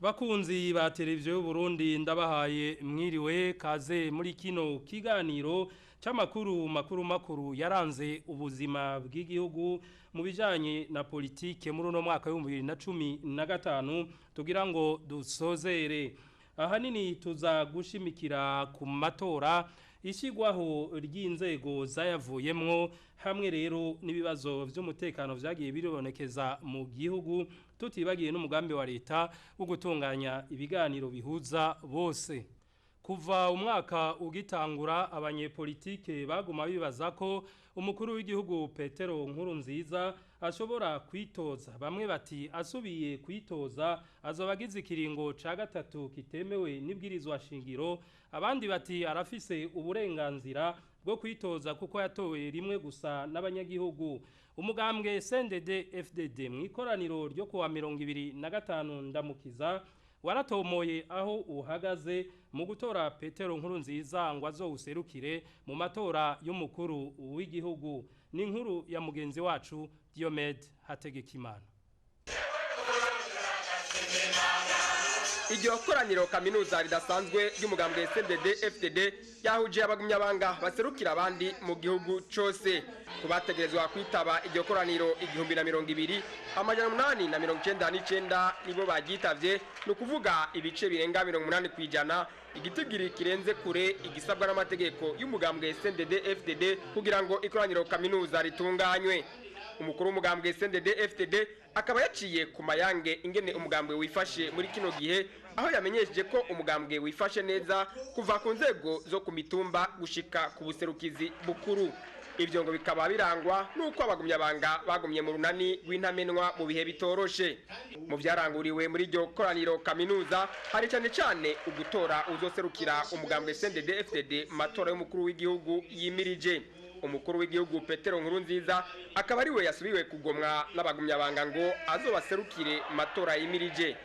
Bakunzi ba televiziyo y'Uburundi, ndabahaye mwiriwe. Kaze muri kino kiganiro c'amakuru makuru makuru yaranze ubuzima bw'igihugu mu bijanye na politike muri uno mwaka w'2015 tugira ngo dusozere. Ahanini tuza gushimikira ku matora, ishyirwaho ry'inzego zayavuyemwo, hamwe rero n'ibibazo by'umutekano vyagiye biribonekeza mu gihugu, tutibagiye n'umugambi wa leta wo gutunganya ibiganiro bihuza bose. Kuva umwaka ugitangura, abanyepolitike baguma bibaza ko umukuru w'igihugu Petero Nkurunziza ashobora kwitoza. Bamwe bati asubiye kwitoza azoba agize ikiringo ca gatatu kitemewe n'ibwirizwa shingiro, abandi bati arafise uburenganzira bwo kwitoza kuko yatowe rimwe gusa n'abanyagihugu. Umugambwe CNDD FDD mu ikoraniro ryo kuwa 25 Ndamukiza waratomoye aho uhagaze mu gutora Petero Nkurunziza ngo azowuserukire mu matora y'umukuru w'igihugu. Ni inkuru ya mugenzi wacu Diomed Hategekimana. Iryo koraniro kaminuza ridasanzwe ry'umugambwe CNDD FDD yahuje abagumyabanga baserukira abandi mu gihugu cose. Kubategerezwa kwitaba iryo koraniro 1020, 899 nibo baryitavye, ni ukuvuga ibice birenga 80%, igitigiri kirenze kure igisabwa n'amategeko y'umugambwe CNDD FDD kugira ngo ikoraniro kaminuza ritunganywe. Umukuru w'umugambwe CNDD FDD akaba yaciye ku mayange ingene umugambwe wifashe muri kino gihe, aho yamenyesheje ko umugambwe wifashe neza kuva ku nzego zo ku mitumba gushika ku buserukizi bukuru. Ibyo ngo bikaba birangwa nuko abagumyabanga bagumye mu runani rw'intamenwa mu bihe bitoroshe. Mu byaranguriwe muri iryo koraniro kaminuza hari cyane cyane ugutora uzoserukira umugambwe CNDD FDD mu matora y'umukuru w'igihugu yimirije. Umukuru w'igihugu Petero Nkurunziza akaba ariwe yasubiwe kugomwa n'abagumyabanga ngo azobaserukire matora yimirije.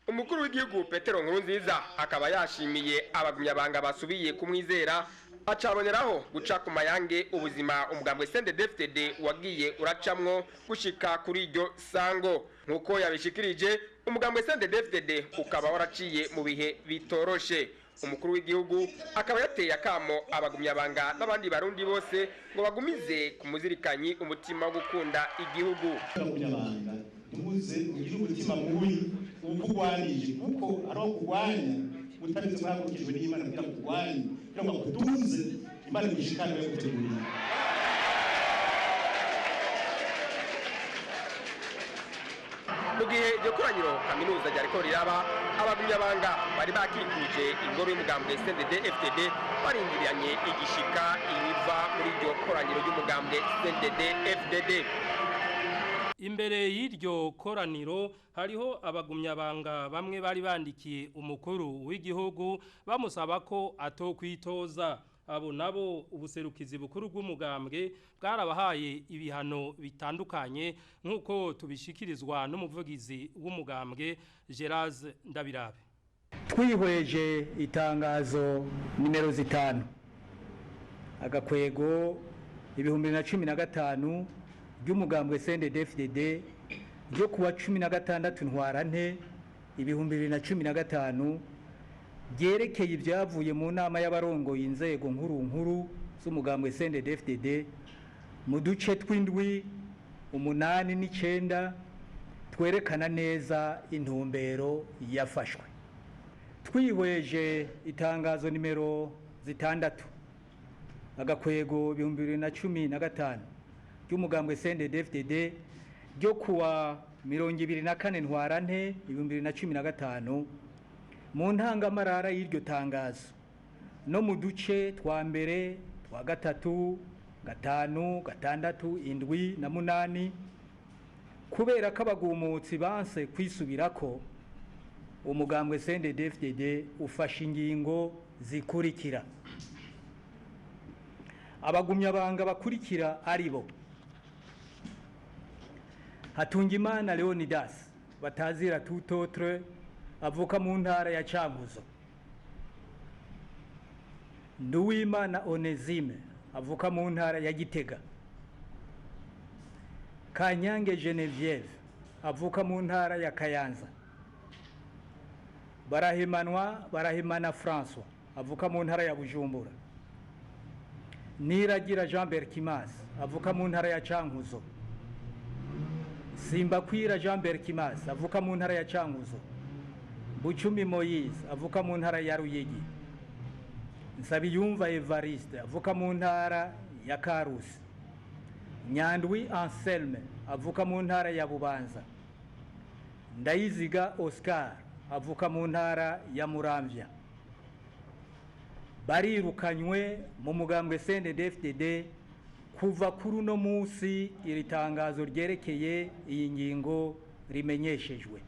Umukuru w'igihugu Petero Nkurunziza akaba yashimiye abagumyabanga basubiye kumwizera, acaboneraho guca ku mayange ubuzima umugambwe CNDD-FDD wagiye uracamwo gushika kuri iryo sango. Nkuko yabishikirije, umugambwe CNDD-FDD ukaba waraciye mu bihe bitoroshe. Umukuru w'igihugu akaba yateye akamo abagumyabanga n'abandi barundi bose ngo bagumize ku muzirikanyi umutima wo gukunda igihugu. Abagumyabanga, ntimuze mugire umutima mubi ukugwanije, kuko ari aho kurwanya utabizi mwahagurukijwe n'Imana kugira ngo kurwanye, kugira ngo akuduze Imana igushikane yaguteguriye. Mu gihe iryo koraniro kaminuza ryariko riraba, abagumyabanga bari bakikuje ingoro y'umugambwe CNDD FDD barindiranye igishika ibiva muri iryo koraniro ry'umugambwe CNDD FDD. Imbere y'iryo koraniro hariho abagumyabanga bamwe bari bandikiye umukuru w'igihugu bamusaba ko atokwitoza. Abo nabo ubuserukizi bukuru bw'umugambwe bwarabahaye ibihano bitandukanye, nk'uko tubishikirizwa n'umuvugizi w'umugambwe Gerard Ndabirabe. Twihweje itangazo nimero 5-2015 ry'umugambwe CNDD-FDD ryo kuwa 16 Ntwarante 2015 ryerekeye ibyavuye mu nama y'abarongoye inzego nkuru nkuru z'umugambwe CNDD-FDD mu duce tw'indwi, umunani n'icenda, twerekana neza intumbero yafashwe. Twihweje itangazo nimero 6-2015 ry'umugambwe CNDD-FDD ryo kuwa 24 Ntwarante 2015, mu ntangamarara y'iryo tangazo no mu duce twa mbere, twa gatatu, gatanu, gatandatu, indwi na munani, kubera ko abagumutsi banse kwisubirako, umugambwe CNDD-FDD ufashe ingingo zikurikira. Abagumyabanga bakurikira aribo: Hatungimana Leonidas batazira Tutotre, avuka mu ntara ya Cankuzo; Nduwimana Onesime, avuka mu ntara ya Gitega; Kanyange Genevieve avuka mu ntara ya Kayanza. Barahimanwa Barahimana François avuka mu ntara ya Bujumbura. Niragira Jean Berkimas avuka mu ntara ya Cankuzo. Simbakwira Jean Berkimas avuka mu ntara ya Cankuzo. Bucumi Moise avuka mu ntara ya Ruyigi. Nsabiyumva Evariste avuka mu ntara ya Karusi. Nyandwi Anselme avuka mu ntara ya Bubanza. Ndayiziga Oscar avuka mu ntara ya Muramvya. Barirukanywe mu mugambwe CNDD-FDD kuva kuri uno munsi iri tangazo ryerekeye iyi ngingo rimenyeshejwe.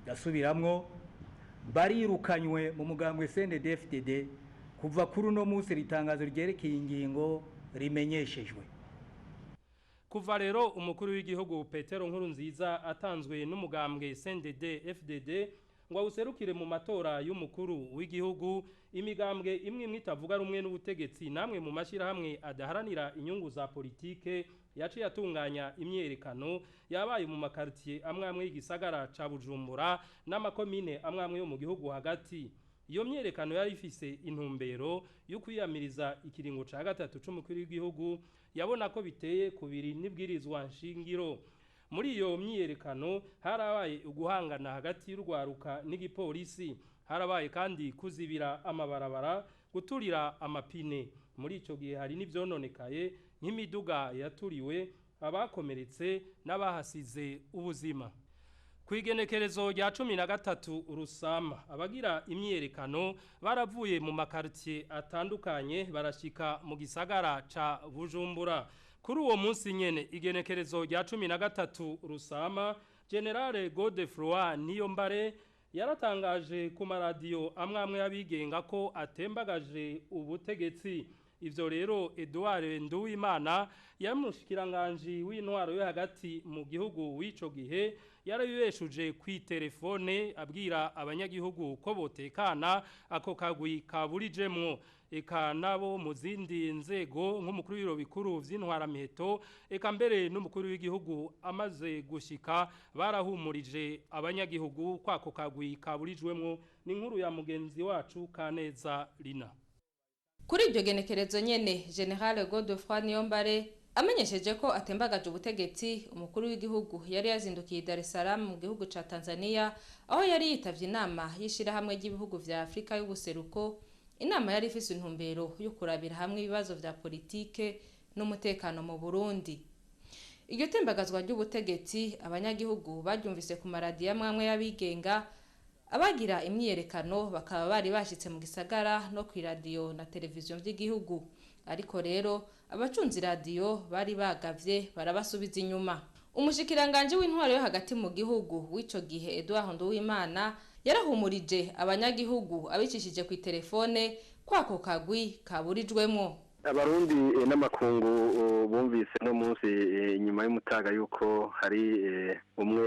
Ndasubiramwo, barirukanywe mu mugambwe CNDD-FDD kuva kuri uno munsi iri tangazo ryerekeye ingingo rimenyeshejwe. Kuva rero umukuru w'igihugu Petero Nkurunziza atanzwe n'umugambwe CNDD FDD ngo awuserukire mu matora y'umukuru w'igihugu, imigambwe imwe imwe itavuga rumwe n'ubutegetsi namwe mu mashyirahamwe adaharanira inyungu za politike yaciye atunganya imyerekano yabaye mu makartier amwe amwe y'igisagara ca Bujumbura n'amakomine amwe amwe yo mu gihugu hagati. Iyo myerekano yari ifise intumbero yo kwiyamiriza ikiringo ca gatatu c'umukuru w'igihugu yabona ko biteye kubiri n'ibwirizwa nshingiro. Muri iyo myiyerekano harabaye uguhangana hagati y'urwaruka n'igipolisi, harabaye kandi kuzibira amabarabara, guturira amapine. Muri ico gihe hari n'ivyononekaye nk'imiduga yaturiwe, abakomeretse n'abahasize ubuzima. Kw'igenekerezo rya 13 Rusama, abagira imyiyerekano baravuye mu makartier atandukanye barashika mu gisagara ca Bujumbura. Kuri uwo munsi nyene igenekerezo rya 13 Rusama, General Godefroid Niyombare yaratangaje ku maradiyo amwe amwe y'abigenga ko atembagaje ubutegetsi. Ivyo rero Edouard Nduwimana yamushikiranganje w'intwaro yo hagati mu gihugu w'ico gihe yarabibeshuje ku telefone abwira abanyagihugu ko botekana ako kagwi kaburijemwo, eka nabo mu zindi nzego nk'umukuru w'ibiro bikuru vy'intwaramiheto, eka mbere n'umukuru w'igihugu amaze gushika barahumurije abanyagihugu kwako kagwi kaburijwemwo. Ni inkuru ya mugenzi wacu Kaneza Lina. Kuri iryo genekerezo nyene, General Godefroid Niyombare amenyesheje ko atembagaje ubutegetsi, umukuru w'igihugu yari yazindukiye Dar es Salaam mu gihugu ca Tanzania, aho yari yitavye inama y'ishirahamwe ry'ibihugu vya Afrika y'ubuseruko. Inama yari ifise intumbero yo kurabira hamwe ibibazo vya politike n'umutekano mu Burundi. Iryo tembagazwa ry'ubutegetsi abanyagihugu baryumvise ku maradiyo amwe amwe y'abigenga, abagira imyiyerekano bakaba bari bashitse mu gisagara no ku iradiyo na televiziyo vy'igihugu. Ariko rero abacunze iradiyo bari bagavye barabasubiza inyuma. Umushikiranganje w'intwaro yo hagati mu gihugu w'ico gihe Edouard Nduwimana yarahumurije abanyagihugu abicishije ku telefone kwako kagwi kaburijwemwo. Abarundi n'amakungu bumvise no munsi inyuma y'umutaga yuko hari umwe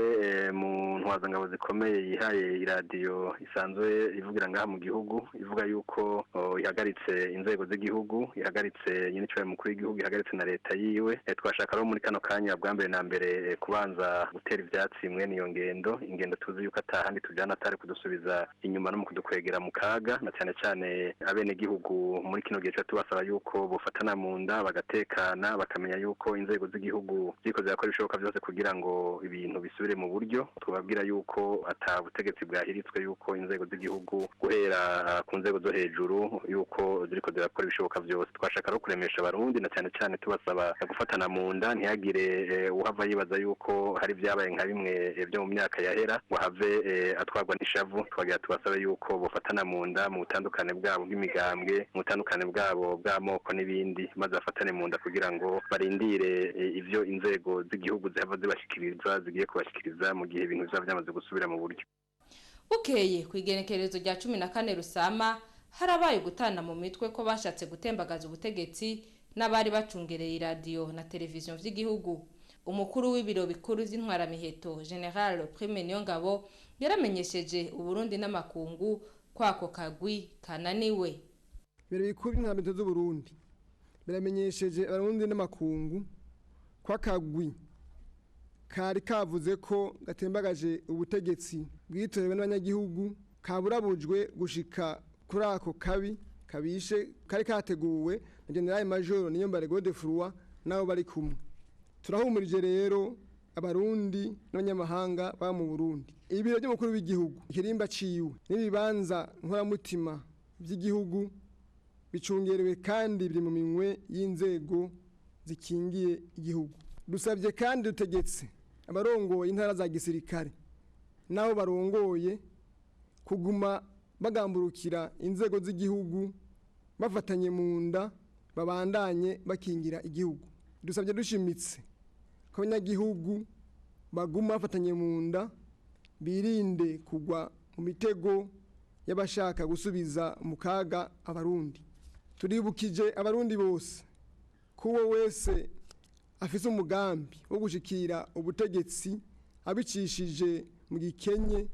mu ntwazangabo zikomeye yihaye iradiyo isanzwe ivugira ngaha mu gihugu, ivuga yuko ihagaritse inzego z'igihugu, ihagaritse nyir'icubahiro mukuru w'igihugu, ihagaritse na leta yiwe. Twashaka rero muri kano kanya bwa mbere na mbere kubanza gutera ivyatsi mwene iyo ngendo, ingendo tuzi yuko atahandi tujana atari kudusubiza inyuma no mu kudukwegera mu kaga, na cane cane abenegihugu muri kino gihe tubasaba yuko bofatana mu nda bagatekana, bakamenya yuko inzego z'igihugu ziriko zirakora ibishoboka vyose kugira ngo ibintu bisubire mu buryo. Tubabwira yuko ata butegetsi bwahiritswe, yuko inzego z'igihugu guhera ku nzego zo hejuru yuko ziriko zirakora ibishoboka vyose. Twashaka rero kuremesha abarundi na cane cane tubasaba gufatana mu nda, ntihagire uhava yibaza yuko hari vyabaye nka bimwe vyo mu myaka yahera ngo have atwarwa n'ishavu. Twagira tubasabe yuko bofatana mu nda mu butandukane bwabo bw'imigambwe, mu butandukane bwabo bw'amoko n'ibindi, maze bafatane mu nda kugira ngo barindire ivyo inzego z'igihugu zihava zibashikiriza, zigiye kubashikiriza mu gihe ibintu bizaba byamaze gusubira mu buryo. Bukeye ku igenekerezo rya 14 Rusama harabaye gutana mu mitwe ko bashatse gutembagaza ubutegetsi n'abari bacungereye iradiyo na televiziyo vy'igihugu. Umukuru w'ibiro bikuru vy'intwaramiheto General Prime Niyongabo yaramenyesheje Uburundi n'amakungu kwako kagwi kananiwe. Ibiro bikuru by'intwaramiheto z'Uburundi biramenyesheje abarundi n'amakungu kw'akagwi kari kavuze ko gatembagaje ubutegetsi bwitorewe n'abanyagihugu kaburabujwe gushika kuri ako kabi kabishe kari kateguwe na General Major Niyombare Godefroid nabo bari kumwe. Turahumurije rero abarundi n'abanyamahanga baba mu Burundi. Ibiro by'umukuru w'igihugu, ikirimba ciwe n'ibibanza nkoramutima by'igihugu bicungerewe kandi biri mu minwe y'inzego zikingiye igihugu. Dusabye kandi dutegetse abarongoye intara za gisirikare nabo barongoye kuguma bagamburukira inzego z'igihugu bafatanye mu nda babandanye bakingira igihugu. Dusabye dushimitse ko abanyagihugu baguma bafatanye mu nda birinde kugwa mu mitego y'abashaka gusubiza mu kaga abarundi. Turibukije abarundi bose ko uwo wese afise umugambi wo gushikira ubutegetsi abicishije mu gikenye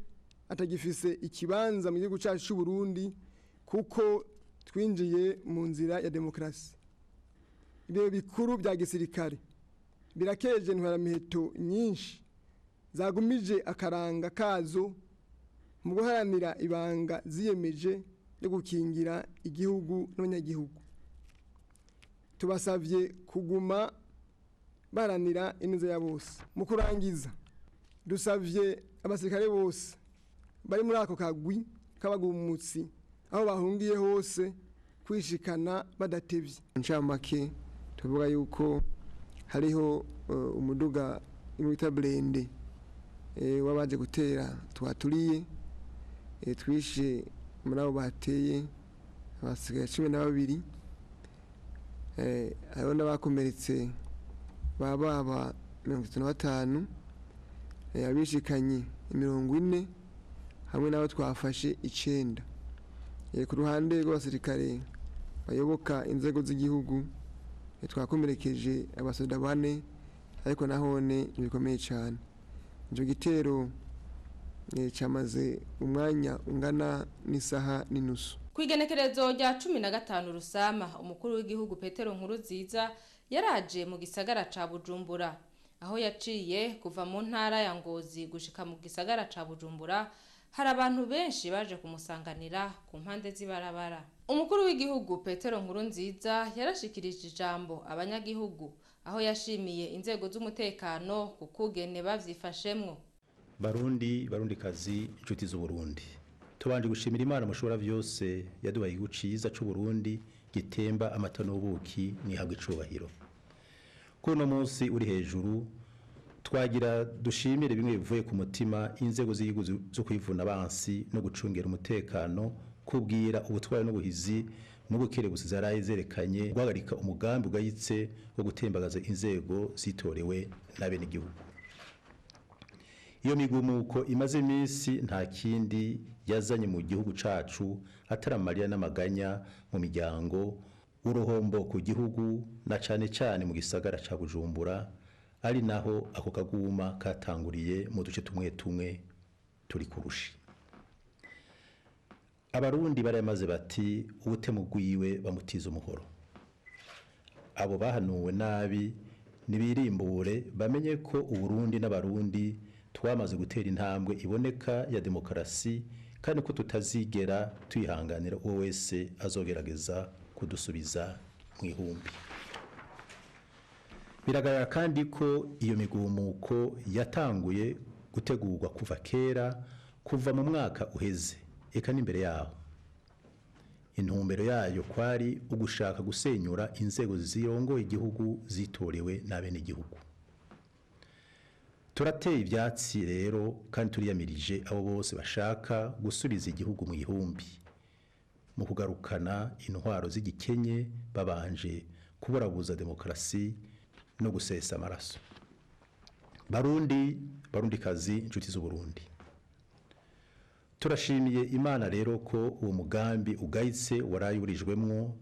atagifise ikibanza mu gihugu cyacu cy'u Burundi, kuko twinjiye mu nzira ya demokarasi. Ibiro bikuru bya gisirikare birakeje intwaramiheto nyinshi zagumije akaranga kazo mu guharanira ibanga ziyemeje yo gukingira igihugu n'abanyagihugu. Tubasavye kuguma baharanira ineza ya bose. Mu kurangiza, dusavye abasirikare bose bari muri ako kagwi k'abagumutsi aho bahungiye hose kwishikana badatevye. Ncamake tuvuga yuko hariho umuduga wita blende wabaje gutera twaturiye, twishe muri abo bateye abasigaye 12, hariho n'abakomeretse baba 35, abishikanye 40 hamwe n'abo twafashe 9. Ku ruhande rw'abasirikare bayoboka inzego z'igihugu twakomerekeje abasoda 4, ariko nahone ntibikomeye cyane. Icyo gitero cyamaze umwanya ungana n'isaha n'inusu. Ku igenekerezo rya 15 Rusama, umukuru w'igihugu Petero Nkurunziza yaraje mu gisagara ca Bujumbura, aho yaciye kuva mu ntara ya Ngozi gushika mu gisagara ca Bujumbura. Hari abantu benshi baje kumusanganira ku mpande z'ibarabara. Umukuru w'igihugu Petero Nkurunziza yarashikirije ijambo abanyagihugu, aho yashimiye inzego z'umutekano kukugene bavyifashemwo. Barundi, barundikazi, inshuti z'Uburundi, tubanje gushimira Imana mushobora vyose yaduhaye igihugu ciza c'Uburundi gitemba amata n'ubuki nihabwe icubahiro. Kuri uno munsi uri hejuru twagira dushimire bimwe bivuye ku mutima inzego z'igihugu zo kwivuna abansi no gucungera umutekano, kubwira ubutwari n'ubuhizi n'ubukerebutsi zaraye zerekanye guhagarika umugambi ugayitse wo gutembagaza inzego zitorewe n'abenegihugu. Iyo migumuko imaze iminsi nta kindi yazanye mu gihugu cacu atari amarira n'amaganya mu miryango, uruhombo ku gihugu na cane cane mu gisagara ca Bujumbura, ari naho ako kaguma katanguriye mu duce tumwe tumwe turi kurushi. Abarundi barayamaze bati ubutemu bwiwe bamutiza umuhoro. Abo bahanuwe nabi nibirimbure bamenye ko Uburundi n'abarundi twamaze gutera intambwe iboneka ya demokarasi, kandi ko tutazigera twihanganira uwo wese azogerageza kudusubiza mu ihumbi. Biragaragara kandi ko iyo migumuko yatanguye gutegurwa kuva kera, kuva mu mwaka uheze eka n'imbere yaho. Intumbero yayo kwari ugushaka gusenyura inzego zirongoye igihugu zitorewe n'abenegihugu. Turateye ivyatsi rero kandi turiyamirije abo bose bashaka gusubiza igihugu mu ihumbi mu kugarukana intwaro z'igikenye babanje kuburabuza demokarasi no gusesa amaraso. Barundi, barundikazi, inshuti z'Uburundi, turashimiye Imana rero ko uwo mugambi ugayitse warayurijwemwo,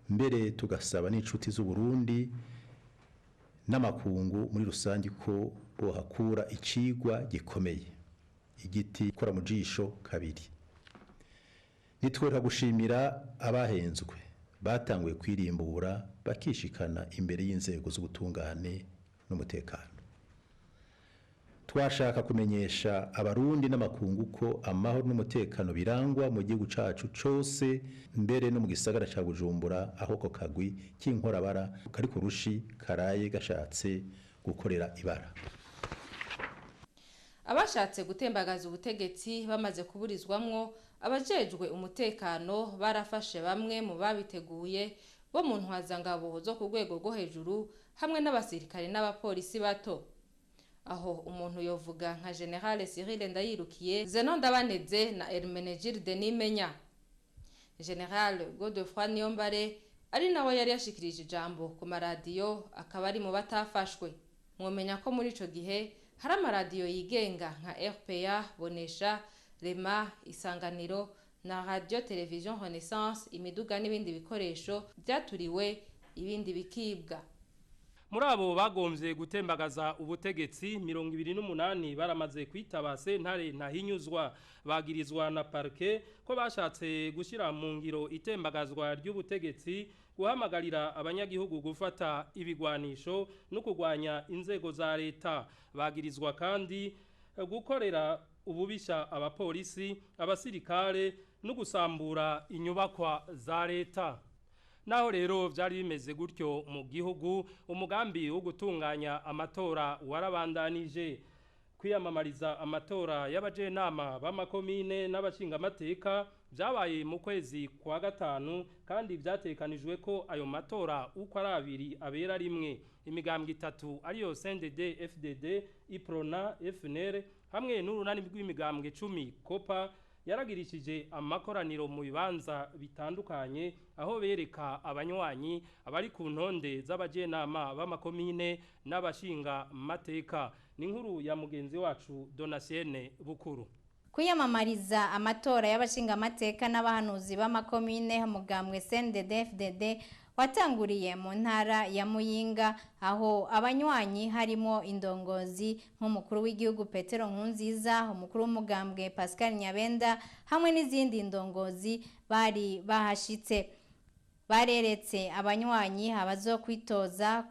mbere tugasaba n'inshuti z'Uburundi n'amakungu muri rusange ko bohakura icigwa gikomeye, igiti kora mu jisho kabiri. Nitwereka gushimira abahenzwe batanguye kwirimbura bakishikana imbere y'inzego z'ubutungane n'umutekano. Twashaka kumenyesha abarundi n'amakungu ko amahoro n'umutekano birangwa mu gihugu cacu cose, mbere no mu gisagara ca Bujumbura, aho ko kagwi k'inkorabara kari ku rushi karaye gashatse gukorera ibara. Abashatse gutembagaza ubutegetsi bamaze kuburizwamwo, abajejwe umutekano barafashe bamwe mu babiteguye bo mu ntwazangabo zo ku rwego rwo hejuru hamwe n'abasirikare n'abapolisi bato. Aho umuntu yovuga nka General Cyril Ndayirukiye, Zenon Ndabaneze na Hermenegilde Nimenya. General Godefroid Niyombare, ari nawe yari yashikirije ijambo ku maradiyo, akaba ari mu batafashwe. Mwomenya ko muri ico gihe hari amaradiyo yigenga nka RPA, Bonesha, Rema, Isanganiro na Radio Television Renaissance, imiduga n'ibindi bikoresho byaturiwe, ibindi bikibwa. Muri abo bagomvye gutembagaza ubutegetsi, 28 baramaze kwitaba sentare ntahinyuzwa, bagirizwa na parquet ko bashatse gushyira mu ngiro itembagazwa ry'ubutegetsi, guhamagarira abanyagihugu gufata ibigwanisho no kurwanya inzego za leta. Bagirizwa kandi gukorera ububisha abapolisi, abasirikare no gusambura inyubakwa za leta. Naho rero vyari bimeze gutyo mu gihugu, umugambi wo gutunganya amatora warabandanije. Kwiyamamariza amatora y'abajenama b'amakomine n'abashingamateka vyabaye mu kwezi kwa gatanu, kandi vyatekanijwe ko ayo matora uko ari abiri abera rimwe. Imigambwe itatu ariyo CNDD FDD, Iprona, FNL hamwe n'urunani rw'imigambwe 10 Kopa yaragirishije amakoraniro mu bibanza bitandukanye, aho bereka abanywanyi abari ku ntonde z'abajenama b'amakomine n'abashinga mateka. Ni inkuru ya mugenzi wacu Donasienne Bukuru. Kwiyamamariza amatora y'abashingamateka n'abahanuzi b'amakomine, umugambwe CNDD-FDD watanguriye mu ntara ya Muyinga, aho abanywanyi harimo indongozi nk'umukuru w'igihugu Petero Nkurunziza, umukuru w'umugambwe Pascal Nyabenda hamwe n'izindi ndongozi bari bahashitse. Bareretse abanywanyi abazokwitoza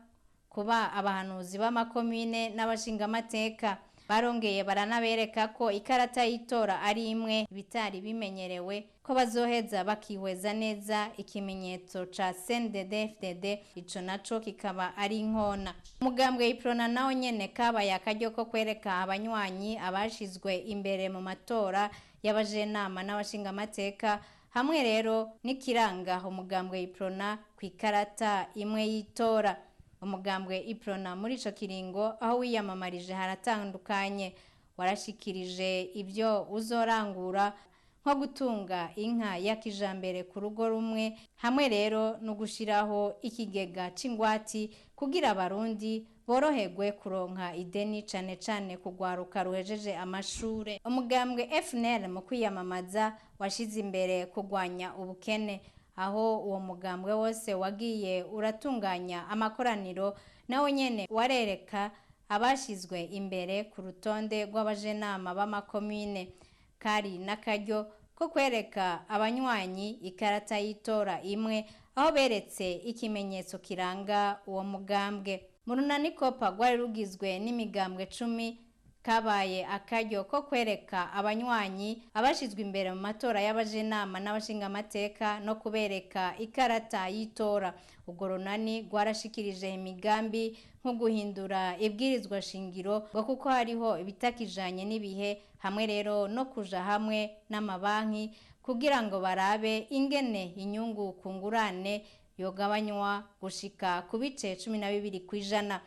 kuba abahanuzi b'amakomine n'abashingamateka. Barongeye baranabereka ko ikarata y'itora ari imwe, bitari bimenyerewe, ko bazoheza bakihweza neza ikimenyetso ca CNDD-FDD, ico naco kikaba ari inkona. Umugambwe Iprona nawo nyene kabaye akaryo ko kwereka abanywanyi abashizwe imbere mu matora y'abajenama n'abashingamateka, hamwe rero n'ikiranga umugambwe Iprona ku ikarata imwe y'itora. Umugambwe Iprona muri ico kiringo aho wiyamamarije haratandukanye, warashikirije ibyo uzorangura nko gutunga inka ya kijambere ku rugo rumwe, hamwe rero no gushiraho ikigega c'ingwati kugira abarundi boroherwe kuronka ideni, cane cane kugwaruka ruhejeje amashure. Umugambwe FNL mu kwiyamamaza washize imbere kugwanya ubukene, aho uwo mugambwe wose wagiye uratunganya amakoraniro, nawo nyene warereka abashizwe imbere ku rutonde rw'abajenama b'amakomine. Kari n'akaryo ko kwereka abanywanyi ikarata y'itora imwe, aho beretse ikimenyetso kiranga uwo mugambwe. Mu runani Kopa rwari rugizwe n'imigambwe 10, kabaye akaryo ko kwereka abanywanyi abashizwe imbere mu matora y'abajenama n'abashingamateka no kubereka ikarata y'itora. Urwo runani rwarashikirije imigambi nko guhindura ibwirizwa shingiro ngo kuko hariho ibitakijanye n'ibihe, hamwe rero no kuja hamwe n'amabanki kugira ngo barabe ingene inyungu ku ngurane yogabanywa gushika ku bice 12%.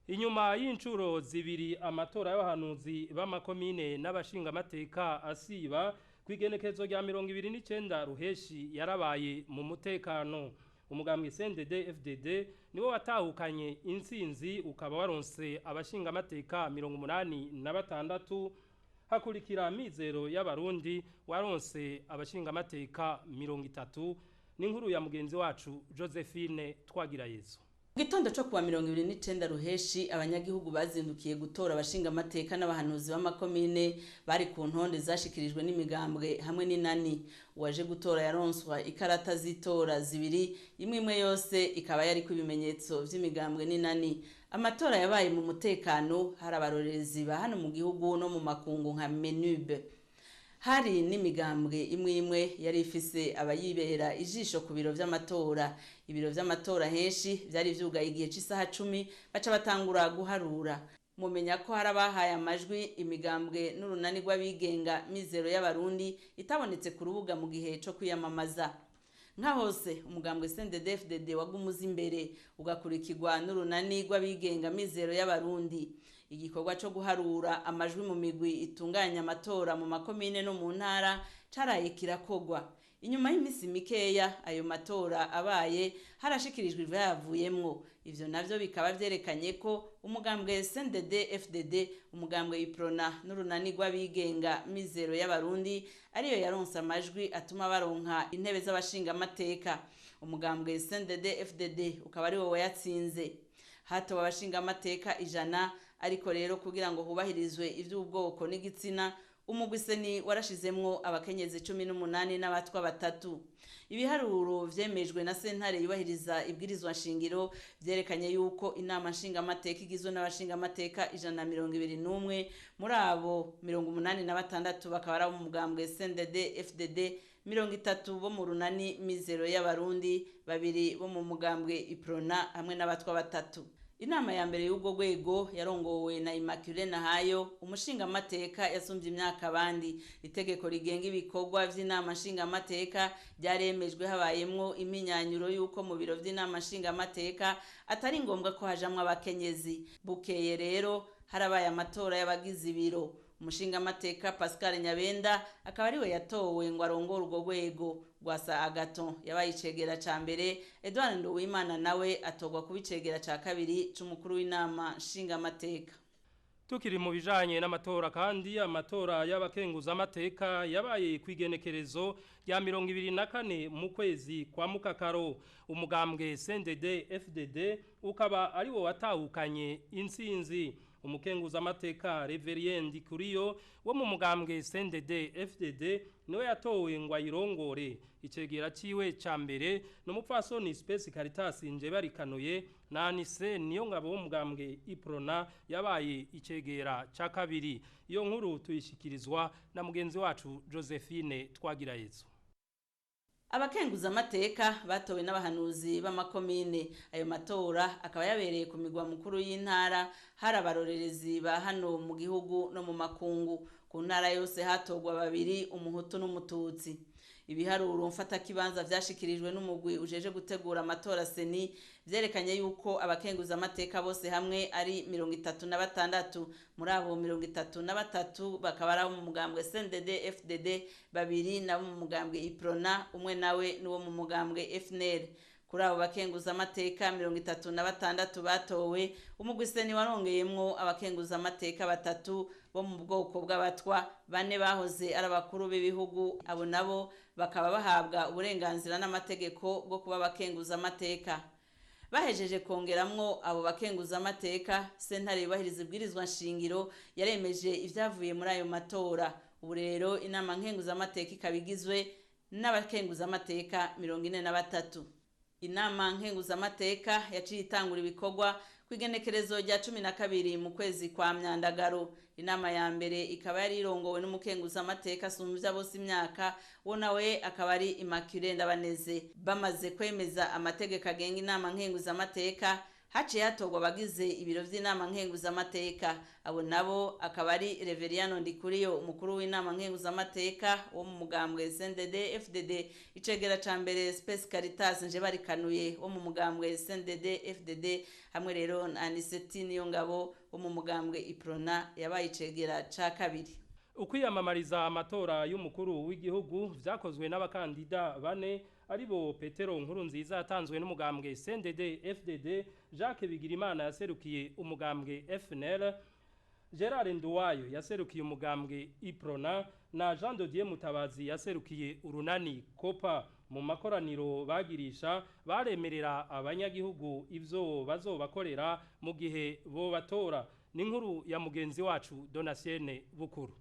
Inyuma y'incuro zibiri amatora y'abahanuzi b'amakomine n'abashingamateka asiba, kw'igenekerezo rya 29 Ruheshi yarabaye mu mutekano. Umugambwe CNDD FDD niwo watahukanye intsinzi, ukaba waronse abashingamateka 86, hakurikira Mizero y'Abarundi waronse abashingamateka 30. N'inkuru ya mugenzi wacu Josephine Twagirayezu. Gitondo cyo kuwa 29 ruheshi, abanyagihugu bazindukiye gutora abashinga amateka n'abahanuzi b'amakomine bari ku ntonde zashikirijwe n'imigambwe hamwe n'inani. Uwaje gutora yaronswa ikarata z'itora zibiri, imwe imwe yose ikaba yari ku ibimenyetso vy'imigambwe n'inani. Amatora yabaye mu mutekano, hari abarorerezi ba hano mu gihugu no mu makungu nka Menube. Hari n'imigambwe imwe imwe yari ifise abayibera ijisho ku biro vy'amatora. Ibiro vy'amatora henshi vyari vyugaye igihe c'isaha 10, baca batangura guharura. Mumenya ko hari abahaye amajwi imigambwe n'urunani rw'abigenga Mizero y'Abarundi itabonetse ku rubuga mu gihe co kwiyamamaza. Nka hose, umugambwe CNDD-FDD wagumuze imbere, ugakurikirwa n'urunani rw'abigenga Mizero y'Abarundi. Igikorwa co guharura amajwi mu migwi itunganya amatora mu makomine no mu ntara caraye kirakogwa. Inyuma y'imisi mikeya ayo matora abaye, harashikirijwe ivyayavuyemwo. Ivyo navyo bikaba vyerekanye ko umugambwe CNDD FDD, umugambwe Iprona n'urunani rw'abigenga Mizero y'Abarundi ariyo yaronse amajwi atuma baronka intebe z'abashingamateka. Umugambwe CNDD FDD ukaba ari wo wayatsinze. Hatowe abashingamateka 100, ariko rero kugira ngo hubahirizwe ivy'ubwoko n'igitsina, umugwi CENI warashizemwo abakenyezi 18 n'abatwa 3. Ibiharuro vyemejwe na sentare yubahiriza ibwirizwa nshingiro vyerekanye yuko inama nshingamateka igizwe n'abashingamateka 121, muri abo 86 bakaba ari abo mu mugambwe CNDD FDD, 30 bo mu runani Mizero y'Abarundi, 2 bo mu mugambwe Iprona hamwe n'abatwa 3. Inama ya mbere y'ubwo rwego yarongowe na Immaculée Nahayo, umushingamateka yasumbye imyaka abandi. Itegeko rigenga ibikorwa vy'inama nshingamateka ryaremejwe, habayemwo iminyanyuro y'uko mu biro vy'inama nshingamateka atari ngombwa ko hajamwo abakenyezi. Bukeye rero harabaye amatora y'abagize ibiro. Umushingamateka Pascal Nyabenda akaba ariwe yatowe ngo arongore urwo rwego. Rwasa Agaton yabaye icegera ca mbere, Edouard Nduwimana nawe atorwa kuba icegera ca kabiri c'umukuru w'inama nshingamateka. Tukiri mu bijanye n'amatora kandi, amatora y'abakenguza amateka yabaye kwigenekerezo rya 24 mu kwezi kwa mukakaro. Umugambwe CNDD FDD ukaba ari wo watahukanye intsinzi. Umukenguza amateka Reverien Ndikuriyo wo mu mugambwe CNDD FDD niwe yatowe ngo ayirongore. Icegera ciwe ca mbere n'umupfasoni Space Caritas Njebarikanuye, na Anise niyo ngabo wo mugambwe Iprona yabaye icegera ca kabiri. Iyo nkuru tuyishikirizwa na mugenzi wacu Josephine Twagirayezu. Abakenguza amateka batowe n'abahanuzi b'amakomine. Ayo matora akaba yabereye ku migwa mukuru y'intara, hari abarorerezi ba hano mu gihugu no mu makungu. Ku ntara yose hatorwa 2, umuhutu n'umututsi. Ibiharuro mfatakibanza vyashikirijwe n'umugwi ujeje gutegura amatora CENI vyerekanye yuko abakenguza amateka bose hamwe ari 36. Muri abo 33 bakaba ari abo mu mugambwe CNDD FDD, 2 nabo mu mugambwe Iprona, umwe nawe n'uwo mu mugambwe FNL. Kuri abo bakenguza amateka 36 batowe, umugwi CENI warongeyemwo abakenguza amateka 3 bo mu bwoko bw'abatwa, 4 bahoze ari abakuru b'ibihugu. Abo nabo bakaba bahabwa uburenganzira n'amategeko bwo kuba abakenguza amateka. Bahejeje kongeramwo abo bakenguza amateka, sentare yubahiriza ibwirizwa nshingiro yaremeje ivyavuye muri ayo matora. Ubu rero inama nkenguza amateka ikaba igizwe n'abakenguza amateka 43. Inama nkenguza amateka yaciye itangura ibikorwa kw'igenekerezo rya 12 mu kwezi kwa myandagaro. Inama ya mbere ikaba yari irongowe n'umukenguza amateka asumvya bose imyaka, wo nawe akaba ari Immaculée Ndabaneze. Bamaze kwemeza amategeko agenga inama nkenguza amateka, haciye hatorwa abagize ibiro vy'inama nkenguza amateka. Abo nabo akaba ari Reverien Ndikuriyo, umukuru w'inama nkenguza amateka wo mu mugambwe CNDD FDD, icegera ca mbere Space Caritas Njebarikanuye wo mu mugambwe CNDD FDD, hamwe rero na Aniseti Niyongabo wo mu mugambwe Iprona yabaye icegera ca kabiri. Ukwiyamamariza amatora y'umukuru w'igihugu vyakozwe n'abakandida 4, aribo Petero Nkurunziza yatanzwe n'umugambwe CNDD FDD, Jacques Bigirimana yaserukiye umugambwe FNL, Gerard Nduwayo yaserukiye umugambwe Iprona na Jean de Dieu Mutabazi yaserukiye urunani Kopa. Mu makoraniro bagirisha baremerera abanyagihugu ivyo bazobakorera mu gihe bo batora. Ni inkuru ya mugenzi wacu Donatienne Bukuru.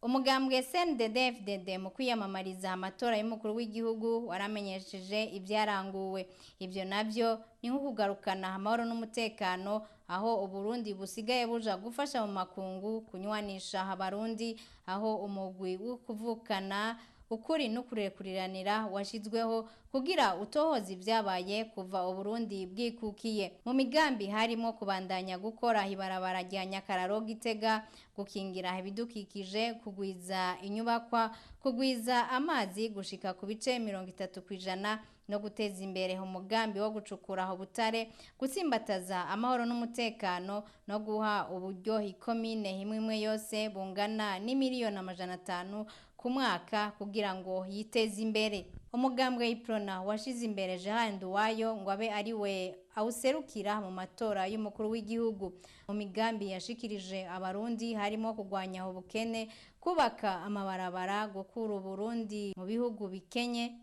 Umugambwe CNDD-FDD mu kwiyamamariza amatora y'umukuru w'igihugu waramenyesheje ibyaranguwe. Ibyo navyo ni nko kugarukana amahoro n'umutekano, aho Uburundi busigaye buja gufasha mu makungu kunywanisha abarundi, aho umugwi wo kuvukana ukuri no kurekuriranira washizweho kugira utohoza ibyabaye kuva Uburundi bwikukiye. Mu migambi harimo kubandanya gukora ibarabara rya Nyakararo Gitega, gukingira ibidukikije, kugwiza inyubakwa, kugwiza amazi gushika ku bice 30% no guteza imbere umugambi wo gucukura ubutare, gutsimbataza amahoro n'umutekano no guha uburyo ikomine imwe imwe yose bungana n'imiliyoni 500 ku mwaka kugira ngo yiteze imbere. Umugambwe Iprona washize imbere Gerard Nduwayo ngo abe ari we awuserukira mu matora y'umukuru w'igihugu. Mu migambi yashikirije abarundi harimo kugwanya ubukene, kubaka amabarabara, gukura Uburundi mu bihugu bikenye,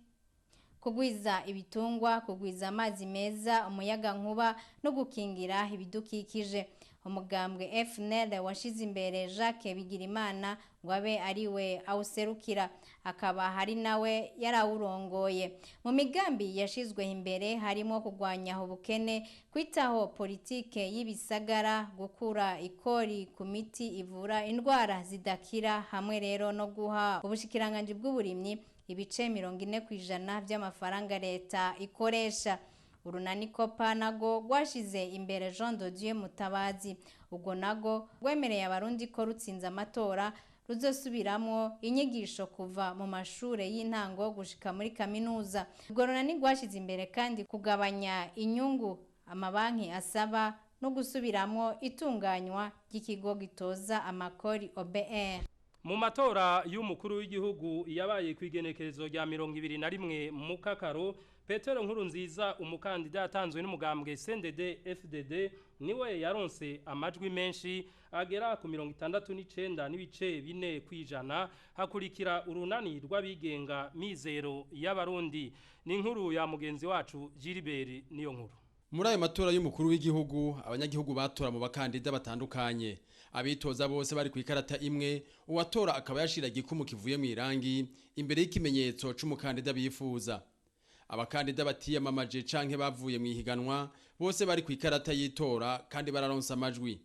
kugwiza ibitungwa, kugwiza amazi meza, umuyaga nkuba no gukingira ibidukikije. Umugambwe FNL washize imbere Jacques Bigirimana ngo abe ari we awuserukira, akaba hari nawe yarawurongoye. Mu migambi yashizwe imbere harimo kugwanya ubukene, kwitaho politike y'ibisagara, gukura ikori ku miti ivura indwara zidakira, hamwe rero no guha ubushikiranganji bw'uburimyi ibice 40% by'amafaranga leta ikoresha. Urunani Kopa nago rwashize imbere Jean de Dieu Mutabazi, ubwo nago rwemereye abarundi ko rutsinze amatora ruzosubiramo inyigisho kuva mu mashure y'intango gushika muri kaminuza. Urwo runani rwashize imbere kandi kugabanya inyungu amabanki asaba no gusubiramo itunganywa ry'ikigo gitoza amakori OBR. Mu matora y'umukuru w'igihugu yabaye ku igenekerezo rya 21 mu Kakaro, Petero Nkurunziza umukandida yatanzwe n'umugambwe CNDD FDD niwe yaronse amajwi menshi agera ku 69.4%, hakurikira urunani rw'abigenga Mizero y'Abarundi. Ni inkuru ya mugenzi wacu Gilbert niyo nkuru. Muri ayo matora y'umukuru w'igihugu abanyagihugu batora mu bakandida batandukanye, abitoza bose bari ku ikarata imwe, uwatora akaba yashira igikumu kivuye mu irangi imbere y'ikimenyetso c'umukandida bifuza. Abakandida batiyamamaje canke bavuye mu ihiganwa bose bari ku ikarata y'itora kandi bararonsa amajwi.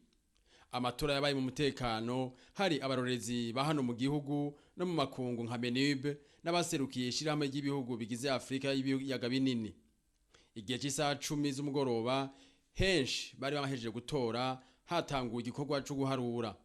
Amatora yabaye mu mutekano, hari abarorezi ba hano mu gihugu no mu makungu nka Menube n'abaserukiye ishirahamwe ry'ibihugu bigize Afrika y'ibiyaga binini. Igihe cy'isaha 10 z'umugoroba henshi bari bahejeje gutora, hatanguye igikorwa cyo guharura.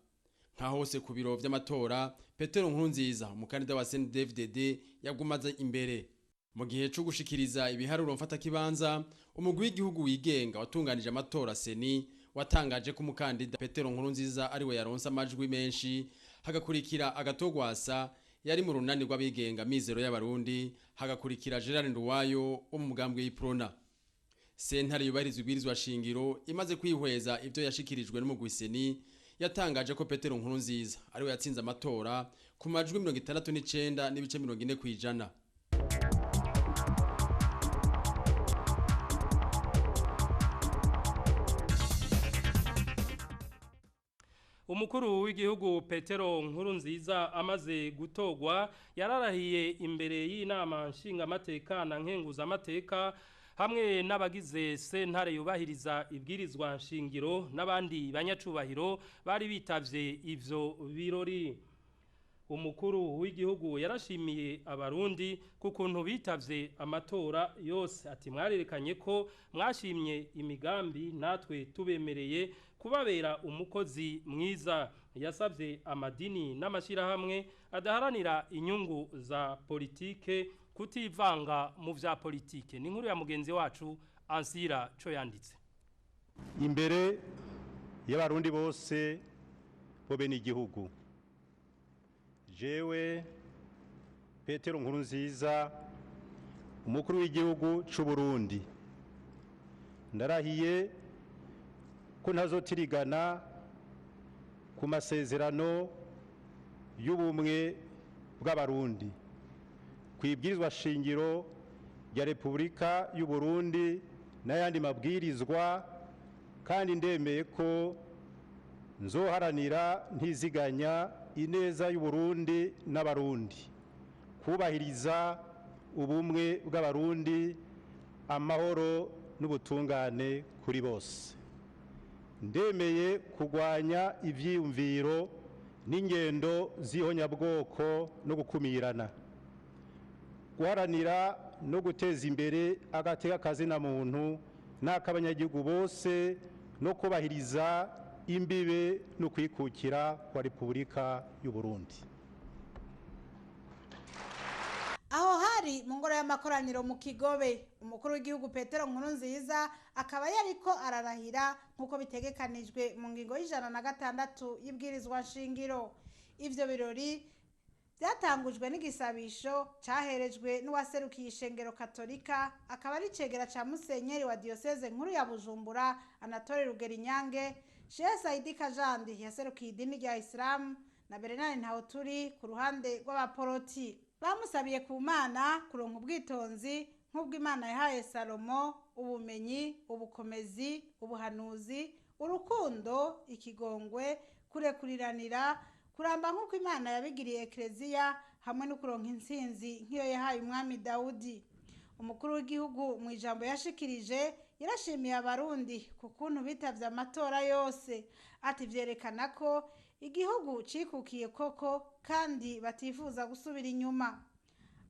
Nka hose ku biro vy'amatora, Petero Nkurunziza umukandida wa CNDD-FDD yagumaze imbere. Mu gihe cyo gushikiriza ibiharuro mfata kibanza, umugwi w'igihugu wigenga watunganije amatora Seni watangaje ko umukandida Petero Nkurunziza ari we yaronse amajwi menshi, hagakurikira Agatogwasa yari mu runani rw'abigenga Mizero y'Abarundi, hagakurikira Gerard Nduwayo wo mu mugambwe y'Iprona. Sentare yubahiriza ibwirizwa shingiro imaze kwihweza ivyo yashikirijwe n'umugwi Seni, yatangaje ko Petero Nkurunziza ari we yatsinze amatora ku majwi 69.40%. Umukuru w'igihugu Petero Nkurunziza amaze gutogwa yararahiye imbere y'inama nshingamateka na nkenguzamateka hamwe n'abagize sentare yubahiriza ibwirizwa nshingiro n'abandi banyacubahiro bari bitavye ivyo birori. Umukuru w'igihugu yarashimiye abarundi kukuntu bitavye amatora yose, ati mwarerekanye ko mwashimye imigambi natwe tubemereye kubabera umukozi mwiza. Yasabye amadini n'amashirahamwe adaharanira inyungu za politike kutivanga mu vya politike. Ni inkuru ya mugenzi wacu Ansira co yanditse. Imbere y'abarundi bose bo bene igihugu, jewe Petero Nkurunziza umukuru w'igihugu c'u Burundi ndarahiye ko ntazotirigana ku masezerano y'ubumwe bw'abarundi, ku ibwirizwa shingiro rya Repubulika y'u Burundi n'ayandi mabwirizwa, kandi ndemeye ko nzoharanira ntiziganya ineza y'u Burundi n'abarundi, kubahiriza ubumwe bw'abarundi, amahoro n'ubutungane kuri bose. Ndemeye kurwanya ivyiyumviro n'ingendo z'ihonyabwoko no gukumirana, guharanira no guteza imbere agateka kazina muntu n'ak'abanyagihugu bose, no kubahiriza imbibe no kwikukira kwa Repubulika y'u Burundi. Aho hari mu ngoro y'amakoraniro mu Kigobe, umukuru w'igihugu Petero Nkurunziza akaba yariko ararahira nk'uko bitegekanijwe mu ngingo y'106 y'ibwirizwa nshingiro. Ivyo birori byatangujwe n'igisabisho cyaherejwe n'uwaserukiye ishengero Katolika, akaba ari icegera ca musenyeri wa diyoseze nkuru ya Bujumbura Anatole Rugerinyange, Sheikh Saidi Kajandi yaserukiye idini rya Isilamu na Bernard Ntawuturi ku ruhande rw'abaporoti. Bamusabiye ku Mana kuronka ubwitonzi nk'ubwo Imana yahaye Salomo, ubumenyi, ubukomezi, ubuhanuzi, urukundo, ikigongwe, kurekuriranira, kuramba nk'uko Imana yabigiriye Ekereziya, hamwe no kuronka intsinzi nk'iyo yahaye umwami Dawudi. Umukuru w'igihugu mu ijambo yashikirije yarashimiye abarundi ku kuntu bitavye amatora yose, ati vyerekana ko igihugu cikukiye koko kandi batifuza gusubira inyuma.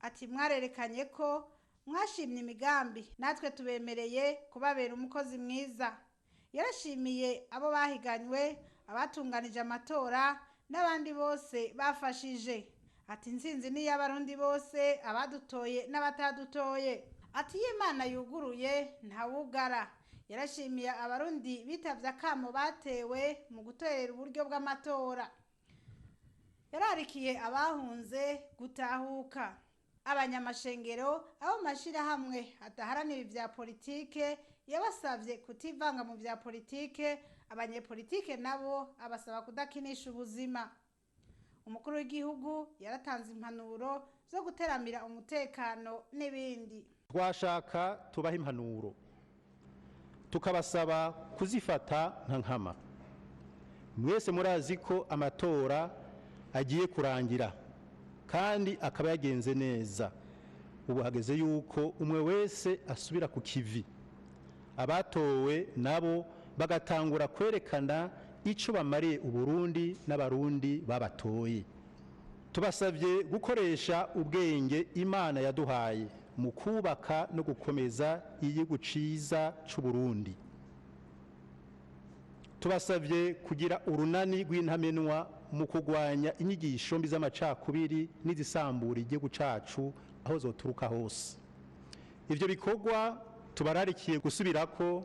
Ati mwarerekanye ko mwashimye imigambi, natwe tubemereye kubabera umukozi mwiza. Yarashimiye abo bahiganywe, abatunganije amatora n'abandi bose bafashije. Ati intsinzi ni iy'abarundi bose, abadutoye n'abatadutoye. Ati iyo Imana yuguruye ntawugara. Yarashimiye abarundi bitavye akamo batewe mu gutorera uburyo bw'amatora. Yararikiye abahunze gutahuka. Abanyamashengero, abo mashirahamwe adaharanira ivya politike, yabasavye kutivanga mu vya politike. Abanyepolitike nabo abasaba kudakinisha ubuzima. Umukuru w'igihugu yaratanze impanuro zo guteramira umutekano n'ibindi. Twashaka tubaha impanuro, tukabasaba kuzifata nka nkama. Mwese murazi ko amatora agiye kurangira kandi akaba yagenze neza. Ubu hageze yuko umwe wese asubira ku kivi, abatowe nabo bagatangura kwerekana ico bamariye Uburundi n'abarundi babatoye. Tubasabye gukoresha ubwenge Imana yaduhaye mu kubaka no gukomeza igihugu ciza c'u Burundi. Tubasabye kugira urunani rw'intamenwa mu kurwanya inyigisho mbi z'amacakubiri n'izisambura igihugu cacu aho zoturuka hose. Ivyo bikorwa tubararikiye gusubirako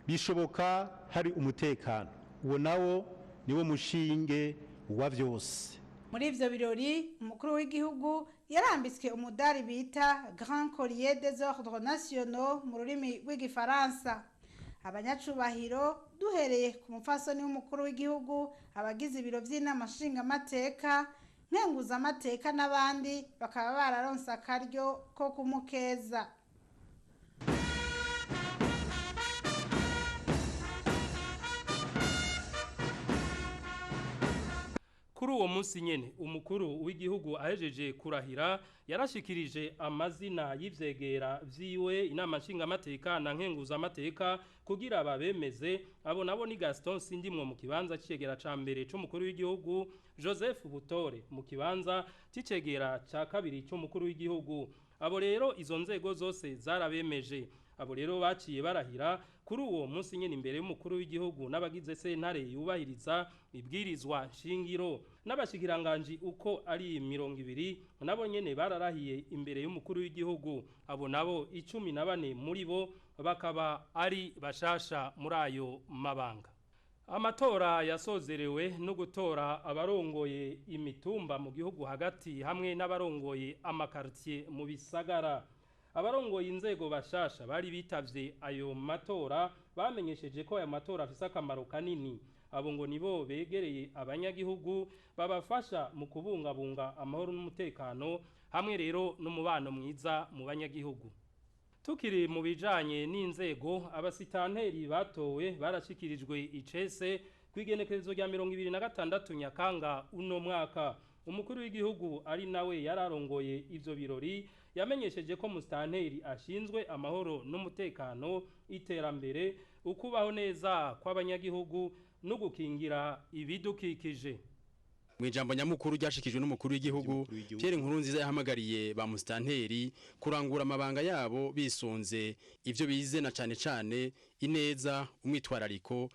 bishoboka hari umutekano, uwo nawo niwo mushinge wa vyose. Muri ivyo birori umukuru w'igihugu yarambitswe umudari bita Grand Collier des Ordres Nationaux mu rurimi rw'igifaransa. Abanyacubahiro, duhereye ku mupfasoni w'umukuru w'igihugu, abagize ibiro vy'inama nshingamateka, nkenguzamateka n'abandi, bakaba bararonse akaryo ko kumukeza. Kuri uwo munsi nyene umukuru w'igihugu ahejeje kurahira yarashikirije amazina y'ivyegera vyiwe inama nshingamateka na nkenguzamateka kugira babemeze. Abo nabo ni Gaston Sindimwo mu kibanza c'icegera ca mbere c'umukuru w'igihugu, Joseph Butore mu kibanza c'icegera ca kabiri c'umukuru w'igihugu. Abo rero izo nzego zose zarabemeje. Abo rero baciye barahira kuri uwo munsi nyene imbere y'umukuru w'igihugu n'abagize sentare yubahiriza ibwirizwa nshingiro n'abashikiranganji uko ari 20 nabo nyene bararahiye imbere y'umukuru w'igihugu. Abo nabo 14 muri bo bakaba ari bashasha muri ayo mabanga. Amatora yasozerewe no gutora abarongoye imitumba mu gihugu hagati hamwe n'abarongoye amakartier mu bisagara. Abarongoye inzego bashasha bari bitavye ayo matora bamenyesheje ko ayo matora afise akamaro kanini. Abo ngo nibo begereye abanyagihugu, babafasha mu kubungabunga amahoro n'umutekano hamwe rero n'umubano mwiza mu banyagihugu. Tukiri mu bijanye n'inzego, abasitanteri batowe barashikirijwe icese kw'igenekerezo rya 26 Nyakanga uno mwaka. Umukuru w'igihugu, ari nawe yararongoye ivyo birori, yamenyesheje ko musitanteri ashinzwe amahoro n'umutekano, iterambere, ukubaho neza kw'abanyagihugu no gukingira ibidukikije. Mu ijambo nyamukuru ryashikijwe n'umukuru w'igihugu, Pierre Nkurunziza yahamagariye ba musitanteri kurangura amabanga yabo bisunze ivyo bize, na cane cane ineza, umwitwarariko